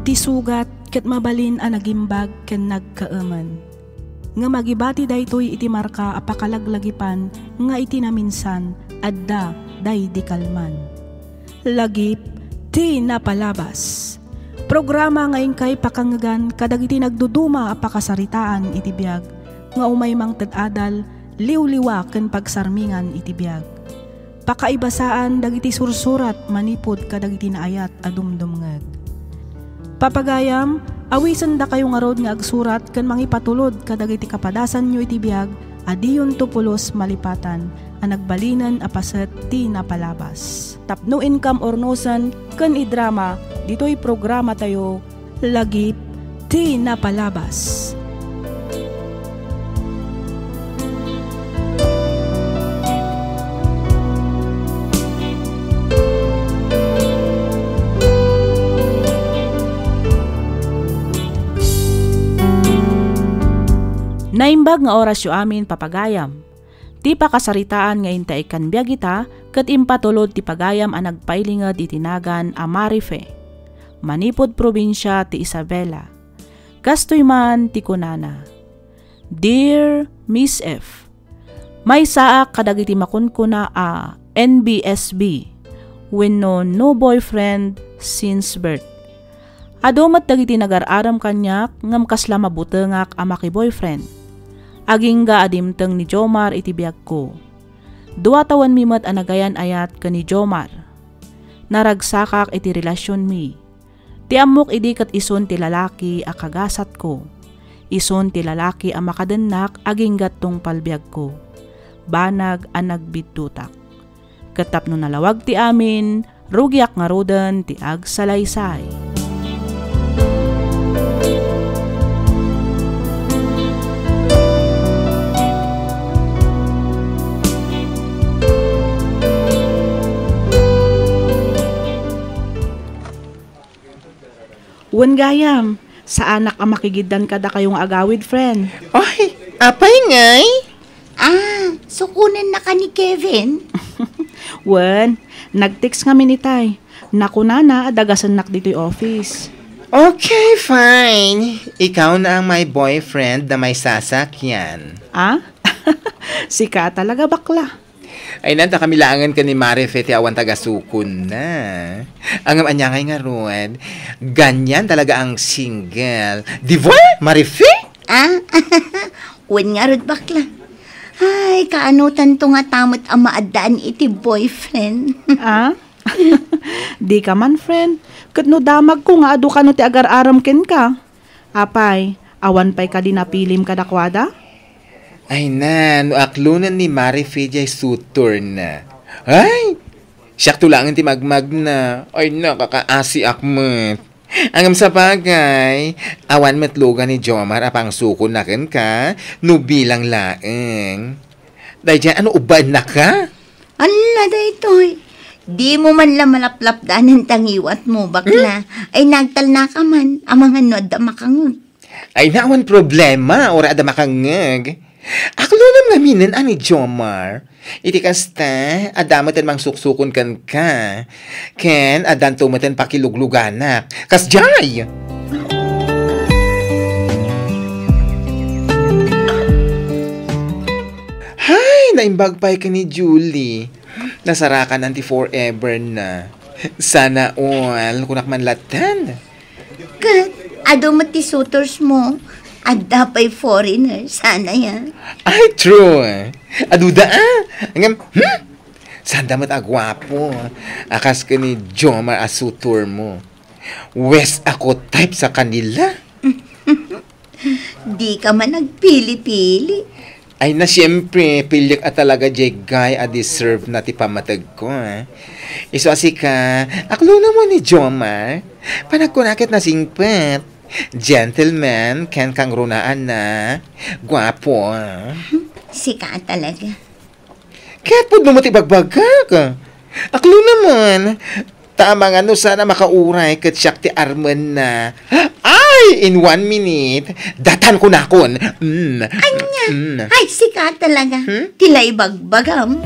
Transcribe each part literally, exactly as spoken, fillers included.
Ti sugat ket mabalin a nagimbag ken nagkaemen. Ngem agibati daytoy iti marka a pakalaglagipan nga iti naminsan, adda daydi kalman. Lagip ti napalabas. Programa nga inkay pakangngegan kadagiti nagduduma a pakasaritaan iti biag nga umay mangted adal, liwliwa ken pagsarmingan iti biag. Pakaibasaan dagiti sursurat manipud kadagiti naayat a dumdumngeg. Papagayam, awisendakayo ngarud nga agsurat ken mangipatulod kadagiti kapadasanyo iti biag a diyonto pulos malipatan a nagbalinen a paset ti napalabas. Tapno inkam urnosen ken idrama ditoy programatayo, Lagip ti Napalabas. Naimbag nga orasyo amin, papagayam. Ti pakasaritaan nga intay ikkan biag ita ket impatulod ti pagayam a nagpailinged iti nagan a Marife, manipud probinsia ti Isabela. Kastoy man ti kunana, "Dear Miss F, maysaak kadagiti makunkuna a N B S B wenno no boyfriend since birth. Adu met dagiti nagar-arem kaniak ngem kasla mabutengak a maki-boyfriend. Agingga a dimteng ni Jomar iti biagko. Dua tawenmi met a nagayan-ayat ken ni Jomar. Naragsakak iti relasionmi. Ti ammok idi ket isun ti lalaki a kagasatko. Isun ti lalaki a makadennak agingga tungpal biagko. Banag a nagbiddutak. Ket tapno nalawag ti amin, rugiak ngaruden ti agsalaysay." Wen gayam, saanak a makigiddan kadakayo nga agawid, friend. Oy, apay ngay? Ah, sukonennaka ni Kevin? Wen, nag-text ngamin itay. Nakunana a dagasennak ditoy office. Okay, fine. Ikaw na ang my boyfriend na may sasakyan. Ah? Sika talaga, bakla. Ay, nanta kami laengen ken ni Marife ti awan tagasukonna. Ngem ania ngay ngarud? Ganyan talaga ang single. Di ba, Marife? Ah? Wen ngarud, bakla. Ay, kaanotanto ngata met a maaddaan iti boyfriend? Ah? Dika man, friend. Ket no damagko nga adu kano ti agar-arem kenka. Apay, awan pay kadi napilim kadakuada? Ay na, no aklonen ni Marife diay suitorna. Ay! Siakto laengen ti magmagna. Ay na, kakaasiak met. Ngem sabagay, awan met lugan ni Jomar a pangsukonna kenka no bilang laeng. Daydiay a no ubbaennaka? Ala, daytoy. Dimo man la malaplapdanen ta ngiwatmo, bakla. Hmm? Ay, nagtalnaka man. Amangan no adda makangngeg. Ay, na, awan problema, uray adda makangngeg. Aklonem ngaminen a ni Jomar. Iti kasta, adda met mansuksukon kenka. Ken addanto met pakilugluganak. Kasdiay! Hay, naimbag pay ken ni Julie. Nasarakan ti forever na. Sana all, kunak man latta. Ket, adu met ti suitors mo. Adda pay foreigner, sana ya. Ay, true. Aduda, ah. Ngem, hmm? Sanda met a guapo. A kas ken ni Jomar a suitor mo. Wes ako type sa kanila. Dika man agpili-pili. Ay na, siyempre, piliek a talaga diay guy a deserve na ti pammategko, eh. Isu a sika, aklonem ni Jomar. Panagkuna ket nasingpet. Gentleman, ken kangrunaan na. Guapo, ah. Sika talaga. Ket pudno met ti ibagbagak. Aklonem. Ta amangan no saan a makauray ket siak ti armenna. Ay, in one minute, datan kunakon. Mm. Ania? Mm. Ay, sika talaga. Hmm? Ti la ibagbagam.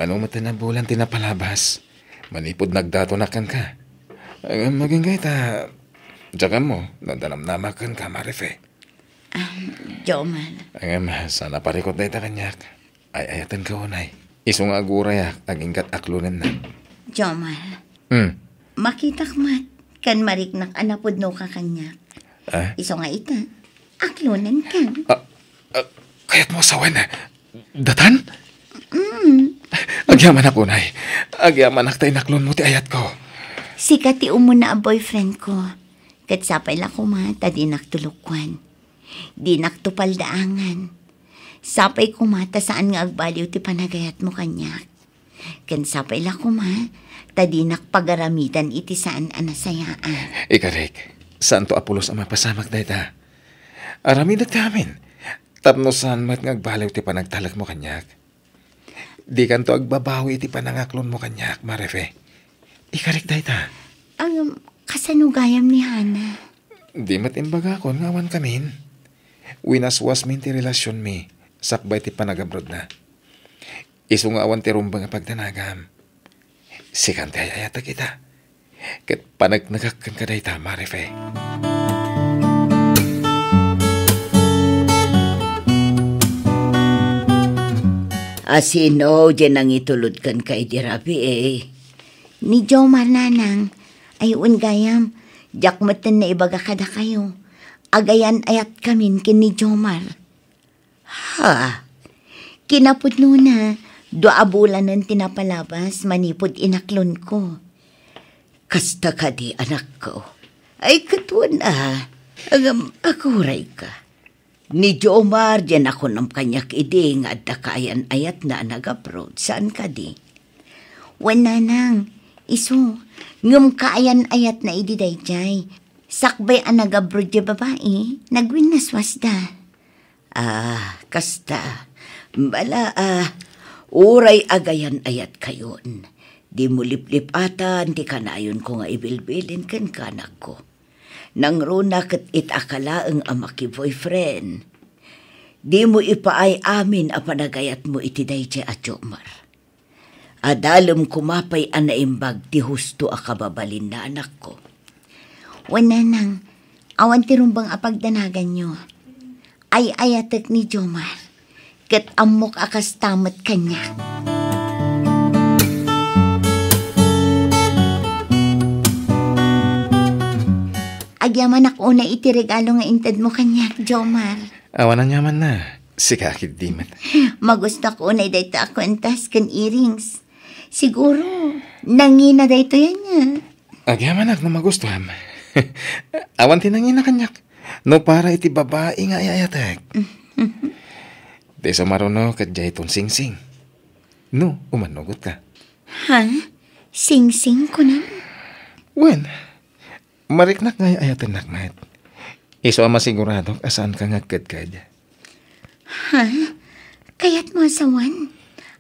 Ania met ti nabulan ti napalabas? Manipud nagdatonak kenka. Ngem agingga ita, diak ammo no adda namnamak kenka, Marife. Ah, Jomar. Ngem, saan a parikut dayta kaniak. Ay-ayatenka unay. Isu nga agurayak, agingga't aklonennak. Jomar. Hmm. Makitak met, ken mariknak a napudnoka kaniak. Ah? Isu nga ita, aklonenka. Ah, ah, kayatmo a sawen? Datan? Mm. Agyamanak unay. Agyamanak ta inaklonmo ti ayatko. Sika ti umuna a boyfriendko. Ket sapay la koma ta dinakto lukuan. Dinakto paldaangan. Sapay koma ta saan nga agbaliw ti panagayatmo kaniak. Ken sapay la koma ta dinak pagaramidan iti saan a nasayaan. Ikarik, saanto a pulos a mapasamak dayta. Aramidek ti amin. Tapno saan met nga agbaliw ti panagtalekmo kaniak. Dikanto agbabawi iti panangaklonmo kaniak, Marife. Ikarik dayta. Ngem, kasano gayam ni Hana? Di met imbagakon nga awan kamin. Winaswasmin ti relasionmi sakbay ti panagabrodna. Isu nga awan ti rumbeng a pagdanagam. Sikan ti ay-ayatek ita. Ket paneknekak kenka dayta, Marife. A sino diay nangitulod kenka idi rabii? Ni Jomar, nanang. Ay, wen gayam, diak metten naibaga kadakayo. Agayan-ayatkamin ken ni Jomar. Ha? Kinapudnona, dua a bulanen ti napalabas manipud inaklonko. Kasta kadi, anakko? Ay, ket wen a. Ngem, agurayka. Ni Jomar diay nakunam kaniak idi nga adda kaayan-ayatna a nag-abroad, saan kadi? Wen, nanang, isu, ngem kaayan-ayatna idi daydiay. Sakbay a nag-abroad diay babai, nagwinnaswasda. Ah, kasta. Bala, ah, uray agayan-ayatkayon, dimo liplipatan ti kanayonko nga ibilbilin kenka, anakko. Nangruna ket ita ka laeng a maki-boyfriend. Dimo ipaay amin a panagayatmo iti daydiay a Jomar. Adalem koma pay a naimbag ti husto a kababalinna, anakko. Wen, nanang, awan ti rumbeng a pagdanaganyo. Ay-ayatek ni Jomar, ket ammok a kasta met kaniak. Agyamanak unay iti regalo nga intedmo kaniak, Jomar. Awan aniamanna. Sika ketdi met. Magustoak unay dayta a kuentas ken earrings. Siguro, nangina daytoy ania. Agyamanak no magustoam. Awan ti nangina kaniak. No para iti babai nga ay-ayatek. Ti sumaruno ket diayton singsing. No, umannugotka. Ha? Singsing, kunam? Wen, mariknak nga ay-ayatennak met. Isu a masiguradok a saanka nga agkedked. Ha? Kayatmo a sawen?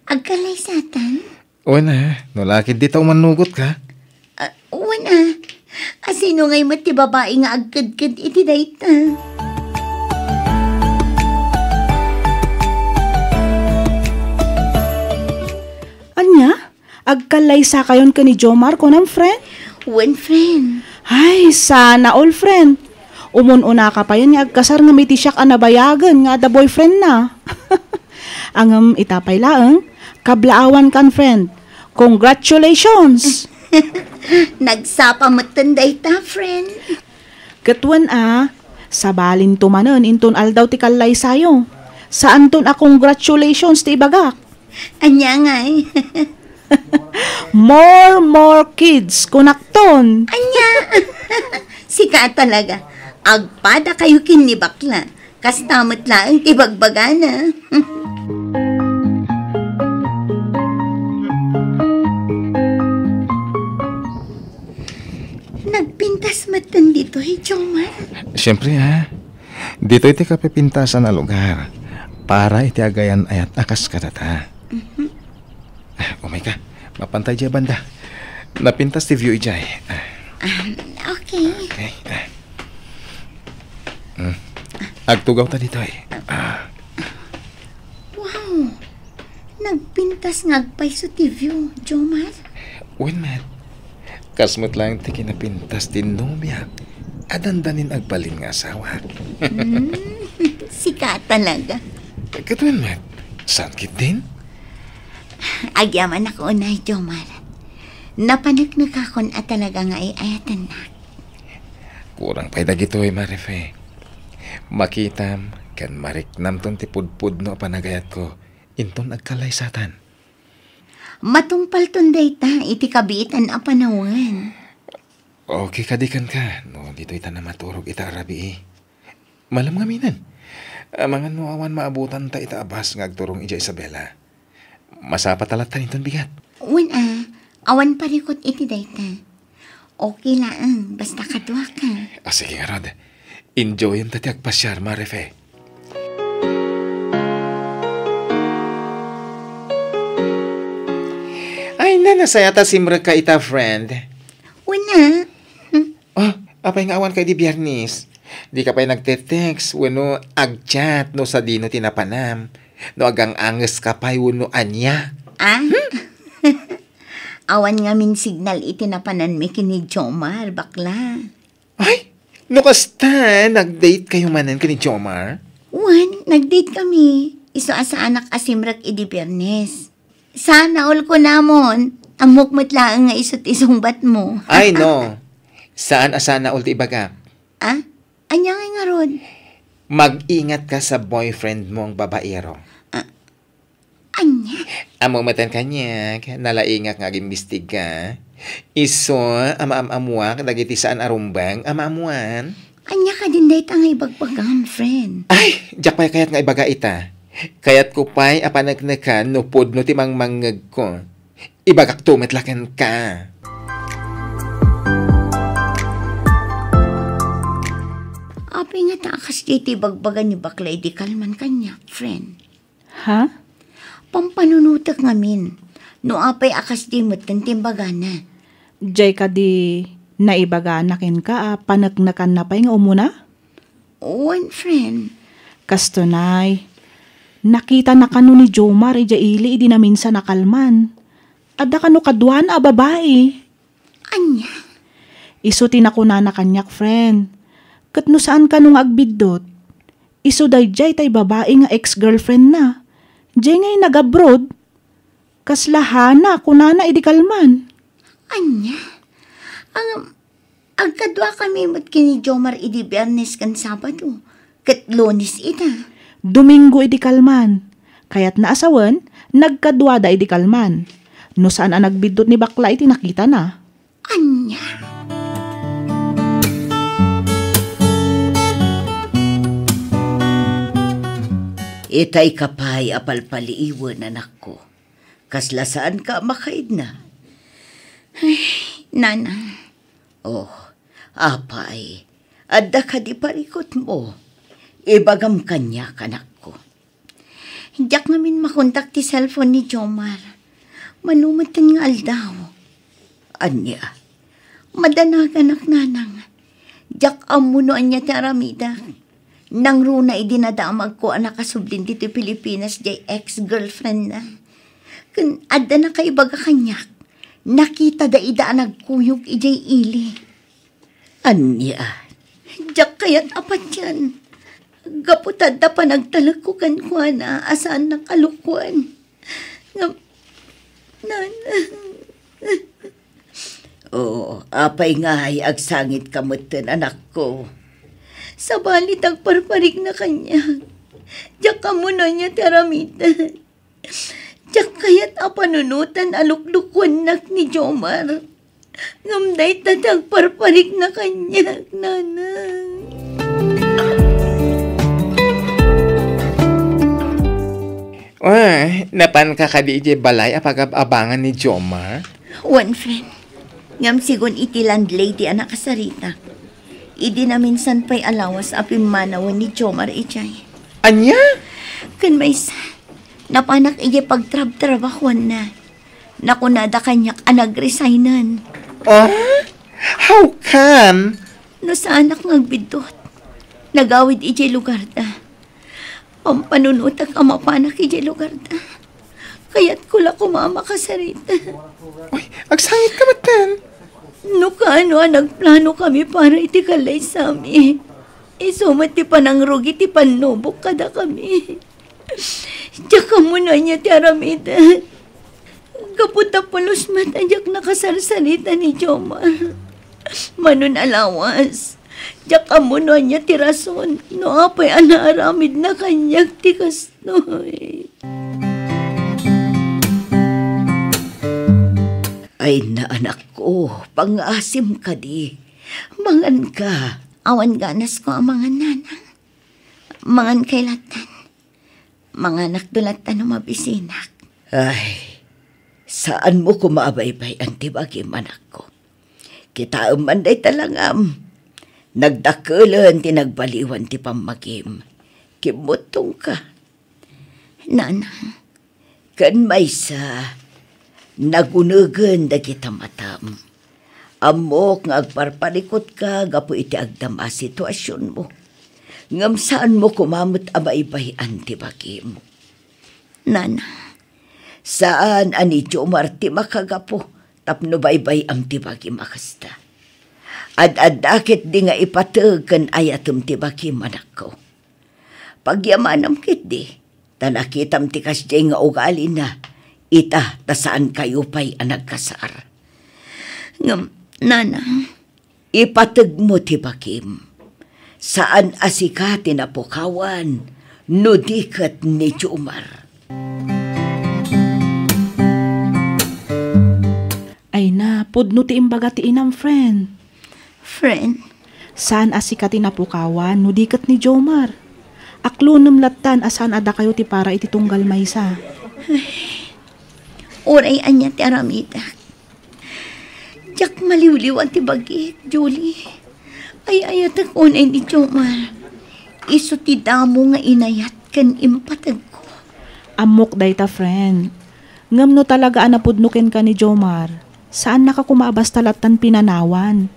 Agkallaysatan? Wen a, no la ketdi ta umannugotka. Ah, wen a. A sino ngay met ti babai nga agkedked iti dayta? Ania? Agkallaysakayon ken ni Jomar, kunam, friend? Wen, friend. Ay, sana all, friend. Umun-unaka payen nga agkasar ngem iti siak a nabayagen nga adda boyfriendna. Ngem ita pay laeng, kablaawankan, friend. Congratulations! Nagsapa metten dayta, friend. Ket wen a, sabalinto manen inton aldaw ti kallaysayo. Saanton a congratulations ti ibagak. Ania ngay? More, more kids, kunakton. Ania? Sika talaga. Agpadakayo ken ni bakla. Kasta met laeng ti bagbagana. Nagpintas metten ditoy, Jomar. Siyempre, ha? Ditoy ti kapipintasan a lugar para iti agayan-ayat a kas kadata. Mhm. Ah, umay ka. Mapantay diay banda. Napintas ti view idiay. Ah. Um, okay. Okay. Ah. Mm. Agtugaw ta ditoy. Ah. Wow. Nagpintas nga agpayso ti view, Jomar. Wen met, kas met laeng ti kinapintas ti nobiak a dandanin agbalin nga asawa. Hmm, sika talaga. Ket wen met, saan ketdin? Agyamanak unay, Jomar. Napaneknekakon a talaga nga ay-ayatennak. Kurang pay dagitoy, Marife. Makitam ken mariknamton ti pudpudno a panagayatko inton agkalaysatan. Matungpalton dayta iti kabiitan a panawen. Okay kadi kenka no ditoy ta namaturog ita a rabii? Malem ngamin. Amangan no awan maabutanta ita a bus nga agturong idiay Isabela. Masapata latta inton bigat. Wen a, awan parikut iti dayta. Okay laeng, basta kaduaka. Ah, sige ngarud. Enjoyem ta ti agpasiar, Marife. Ay, na, nasaya ta simrekka ita, friend. Wen a. Oh, apay nga awanka idi Biyernes? Dika pay nagte-text wenno agchat no sadino ti napanam? No agang-angeska pay wenno ania? Ah? Awan ngamin signal iti napananmi ken ni Jomar, bakla. Ay, no kasta, nag-date kayo manen ken ni Jomar? Wen, nag-date kami. Isu a saanak a simrek idi Biyernes. Sana all kunamon, ammok met laeng nga isu ti sungbatmo. Ay, no. Saan a sana all ti ibagak. Ah? Ania ngay ngarud? Mag-ingatka sa boyfriend mo nga babaero. Ah, ania? Ammo met kaniak, nalaingak nga agimbestiga. Isu a maam-ammoak dagiti saan a rumbeng a maammoan. Ania kadin dayta nga ibagbagam, friend? Ay, diak pay kayat nga ibaga ita. Kayatko pay a paneknekan no pudno ti mangmangngegko. Ibagakto met la kenka. Apay ngata a kasdiay ti ibagbaga ni bakla idi kalman kaniak, friend? Ha? Pampanunotek ngamin, no apay a kasdiay metten ti imbagana. Diay kadi naibagana kenka a paneknekanna pay nga umuna? Wen, friend. Kastoy, nakitana kano ni Jomar idiay ili idi naminsan a kalman. Adda kano kaduana a babai. Ania? Isu ti nakunana kaniak, friend. Ket no saan kano nga agbiddut, isu daydiay tay babai nga ex-girlfriendna. Diay ngay nag-abroad. Kasla Hana, kunana idi kalman. Ania? Ang, agkaduakami met ken ni Jomar idi Biyernes ken Sabado, ket Lunes ita. Domingo idi kalman. Kayatna a sawen, nagkaduada idi kalman. No saan a nagbiddut ni bakla iti nakitana. Ania? Itay ka pay a palpaliiwen, anakko. Kasla saanka a makaidna? Ay, Nana. Oh, apay, adda kadi parikutmo? Ibagam kaniak, anakko. Diak ngamin makontak ti cellphone ni Jomar. Mano metten nga aldaw. Ania? Madanaganak, nanang. Diak ammo no ania ti aramidek. Nangruna idi nadamagko a nakasublin ditoy Pilipinas diay ex-girlfriendna. Ken adda nakaibaga kaniak. Nakitada ida a nagkuyog idiay ili. Ania? Diak kayat a patian. Gapu ta adda panagtalekko kenkuana a saannak a lukoen. Ngem, Nana. Oo, apay ngay agsangitka metten, anakko? Sabali ta agparparikna kaniak. Diak ammo no ania ti aramiden. Diak kayat a panunoten a luklukoennak ni Jomar. Ngem dayta ti agparparikna kaniak, nanang. Ah, napanka kadi idiay balay a pagab-abangan ni Jomar? Wen, friend. Ngem sigun iti landlady a nakasarita, idi naminsan pay a lawas a pimmanawen ni Jomar idiay. Ania? Ken maysa, napanak idiay pagtrabtrabahuanna. Nakunada kaniak a nagresignen. Ah? How come? No saanak nga agbiddut, nagawid idiay lugarda. Pampanunotak a mapanak idiay lugarda. Kayatko la koma a makasarita. Uy, agsangitka metten. No kaano a nagplano kami para iti kallaysami, isu met ti panangrugi ti pannubok kadakami. Diak ammo no ania ti aramidek. Gapu ta pulos met a diak nakasarsarita ni Jomar. Mano a lawas, diak ammo no ania ti rason no apay a naaramidna kaniak ti kastoy. Ay na, anakko, pangngaasim kadi. Manganka. Awan ganasko a mangan, nanang. Mangankay lattan. Manganakto lattan no mabisinak. Ay, saanmo koma a baybay-an ti bagim, anakko. Kitaem man dayta langam. Nagdakelen ti nagbaliwan ti pammagim. Kimmuttongka. Nanang. Ken maysa, nagunegen dagita matam. Ammok nga agparparikutka gapu iti agdama a situasionmo. Ngem saanmo koma met a baybay-an ti bagim. Nanang. Saan a ni Jomar ti makagapu tapno baybay-am ti bagim a kasta. Ad-adda ketdi nga ipateg ken ayatem ti bagim, anakko. Pagyamanam ketdi, ta nakitam ti kasdiay nga ugalina, ita ta saankayo pay a nagkasar. Ngem, nanang, ipategmo ti bagim. Saan a sika ti napukawan, no di ket ni Jomar. Ay na, pudno ti imbaga ti inam, friend. Friend? Saan a sika ti napukawan, no di ket ni Jomar. Aklonem lattan a saan a dakayo ti para iti tunggal maysa. Uray ania ti aramidek. Diak maliwliwa ti bagik, Julie. Ay-ayatek unay ni Jomar. Isu ti damo nga inayat ken impategko. Ammok dayta, friend. Ngem no talaga a napudno kenka ni Jomar, saannaka koma a basta lattan pinanawan.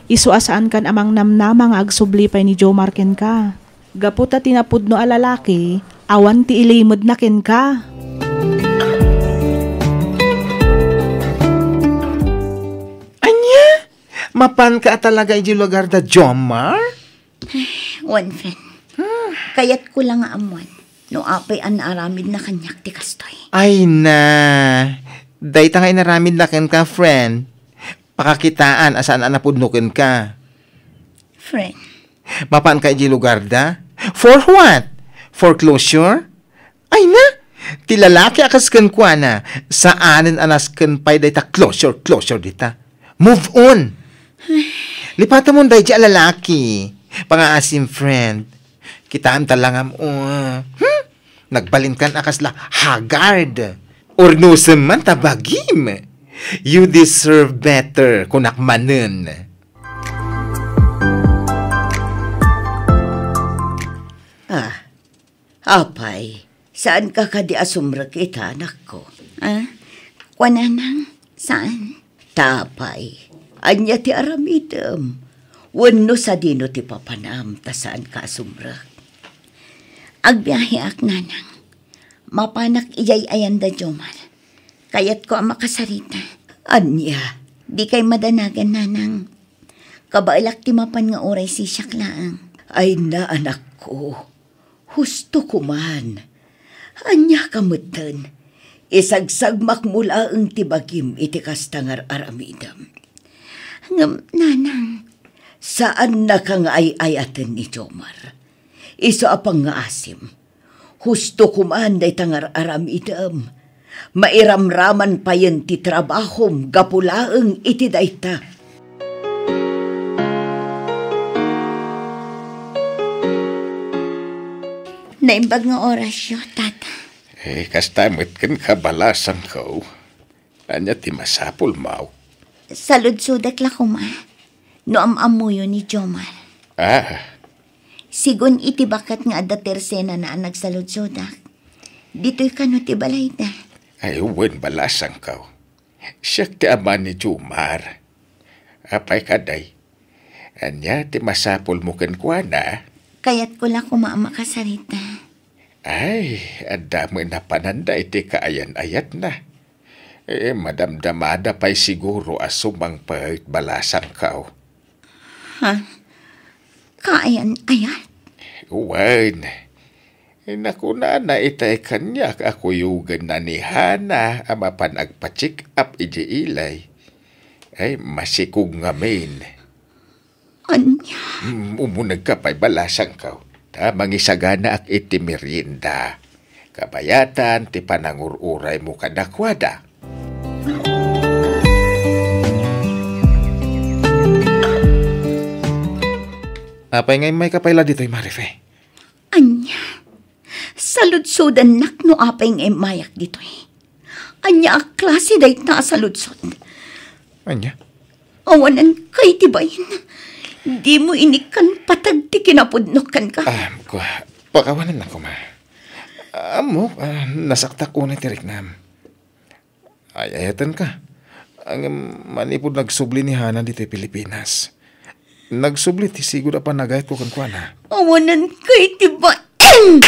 Isu a saankan a mangnamnama nga agsubli pay ni Jomar kenka. Gapu ta ti napudno a lalaki, awan ti ilimedna kenka. Ania? Mapanka a talaga iti lugar da Jomar? Wen, friend. Kayatko la nga ammoan no apay a naaramidna kaniak ti kastoy. Ay na, dayta nga inaramidna kenka, friend. Pakakitaan a saan a napudno kenka. Friend. Mapanka iti lugar da? For what? For closure? Ay na, ti lalaki a kas kenkuana, saanen a nasken pay dayta closure, closure dita. Move on. Lipatamon daydi a lalaki. Pangaasim, friend. Kitaem ta langam, oh. Hmm? Nagbalinkan a kasla haggard. Urnosem man ta bagim. You deserve better, kunak manen. Ah, apay, saanka kadi a sumrek ita, anakko? Ah, kuan, nanang, saan? Ta apay, ania ti aramidem? Wenno sadino ti papanam ta saanka a sumrek? Agbiaheak, nanang. Mapanak idiay ayan da Jomar. Kayatko a makasarita. Ania? Dikay madanagan, nanang. Kabaelak ti mapan nga uray sisiak laeng. Ay na, anakko. Husto koman. Ania ka metten? Isagsagmakmo laeng ti bagim iti kasta nga ar-aramidem. Ngem, nanang. Saannaka nga ay-ayaten ni Jomar. Isu a pangngaasim. Husto koman dayta nga ar-aramidem. Mairamraman payen ti trabahom gapu laeng iti dayta. Naimbag nga orasyo, Tata. Eh, kasta met ken kabalasangko. Ania ti masapulmo? Saludsodek la koma no am-ammoyo ni Jomar. Ah. Sigun iti baket nga adda tersenana a nagsaludsodak. Ditoy kano ti balayda. Ay, wen, balasangko. Siak ti ama ni Jomar. Apay kadi? Ania ti masapulmo kenkuana? Kayatko la koma a makasarita. Ay, adda met napananda iti kaayan-ayatna. Eh, madamdamada pay siguro a sumangpet balasangko. Ha? Kaayan-ayat? Wen. Eh, nakunana itay kaniak a kuyogenna ni Hana a mapan agpa-check up idiay ilay. Ay, masikog ngamin. Ania? Mm, umunegka pay balasangko. Ta mangisaganaak iti merienda. Kabayatan ti panangur-uraymo kadakuada. Apay nga immayka pay la ditoy, Marife? Ania? Saludsodannak no apay nga immayak ditoy. Ania a klase dayta a saludsod? Ania? Awananka iti bain. Dimo inikkan patag ti kinapudnok kenka. Ah, kua, pakawanannak koma. Ammok, ah, nasaktak unay ti riknam. Ay-ayatenka. Ngem manipud nagsubli ni Hana ditoy Pilipinas. Nagsubli ti sigud a panagayatko kenkuana. Awananka iti bain!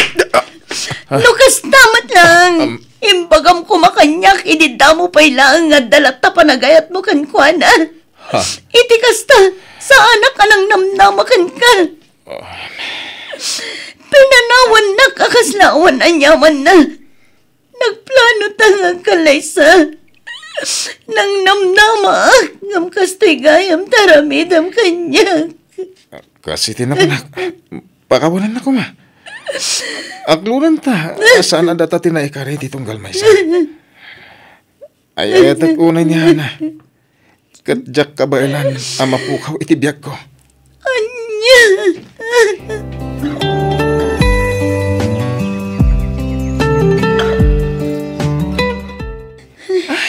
Ah. No kasta met lang, Am- imbagam koma kaniak idi damo pay laeng nga adda latta panagayatmo kenkuana. Ha? Iti kasta, saanak a nangnamnama kenka. Oh. Pinanawannak a kasla awan aniamanna. Nagplano ta nga agkallaysa. Nangnamnamaak, ngem kastoy gayam ti aramidem kaniak. Kas iti napanak, pakawanannak koma. Aklonanta, saan a data ti naikari ti tunggal maysa. Ay-ayatek unay ni Hana. Ket diak kabaelan a mapukaw iti biagko. Ania?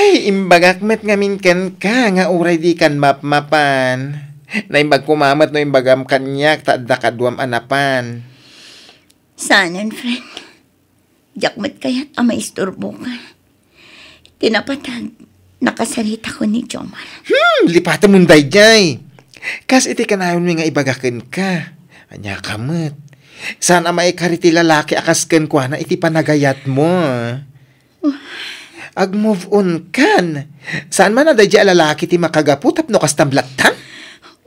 Ay, imbagak met ngamin kenka nga uray dikan mapmapan. Naimbag koma met no imbagam kaniak ta adda kaduam a napan. Saanen, friend. Diak met kayat a maisturboka. Ti napatag, nakasaritakon ni Jomar. Hmm, lipatemon daydiay. Kas iti kanayonmi nga ibaga kenka. Ania ka met? Saan a maikari ti lalaki a kas kenkuana iti panagayatmo. Ag-move on kan. Saan man a daydiay a lalaki ti makagapu tapno kastam lattan?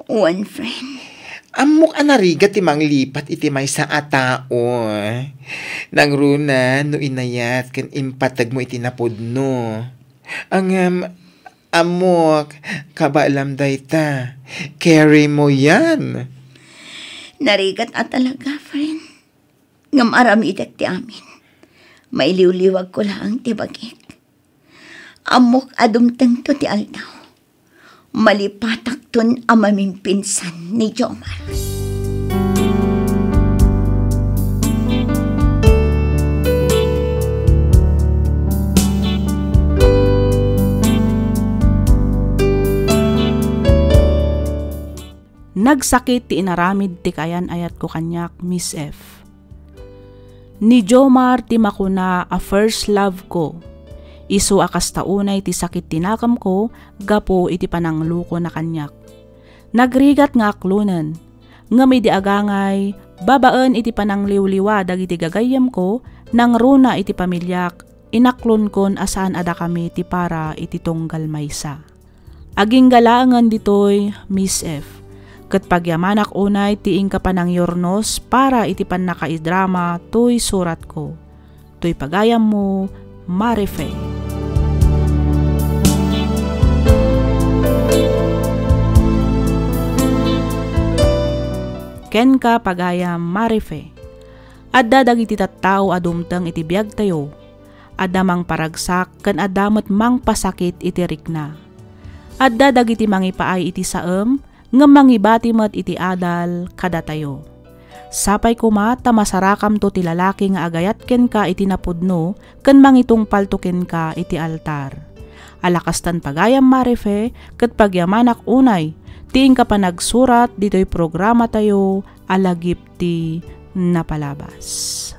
Wen, friend. Ammok a narigat ti manglipat iti maysa a tao. Nangruna no inayat ken impategmo iti napudno. Ngem, ammok, kabaelam dayta. Carry mo yan. Narigat a talaga, friend. Ngem aramidek ti amin. Mailiwliwagko laeng ti bagik. Ammok a dumtengto ti aldaw. Malipatakton a maminpinsan ni Jomar. Nagsakit ti inaramid ti kaayan-ayatko kaniak, Miss F. Ni Jomar ti makuna a first love ko. Isu a kasta unay ti sakit ti nakemko gapu iti pananglukona kaniak. Nagrigat nga aklonen, ngem idi agangay, babaen iti panangliwliwa dagiti gagayyemko, nangruna iti pamiliak, inaklonkon a saan a dakami ti para iti tunggal maysa. Agingga laengen ditoy, Miss F. Ket pagyamanak unay ti inka panangyurnos para iti pannakaidrama toy suratko. Toy pagayammo, Marife. Kenka, pagayam Marife. Adda dagiti tattao a dumteng iti biagtayo. Adda mangparagsak ken adda met mangpasakit iti rikna. Adda dagiti mangipaay iti saem, ngem mangibati met iti adal kadatayo. Sapay koma ta masarakamto ti lalaki nga agayat kenka iti napudno ken mangitungpalto kenka iti altar. Ala kastan pagayam Marife ket pagyamanak unay ti inka panagsurat ditoy programatayo a Lagip ti Napalabas.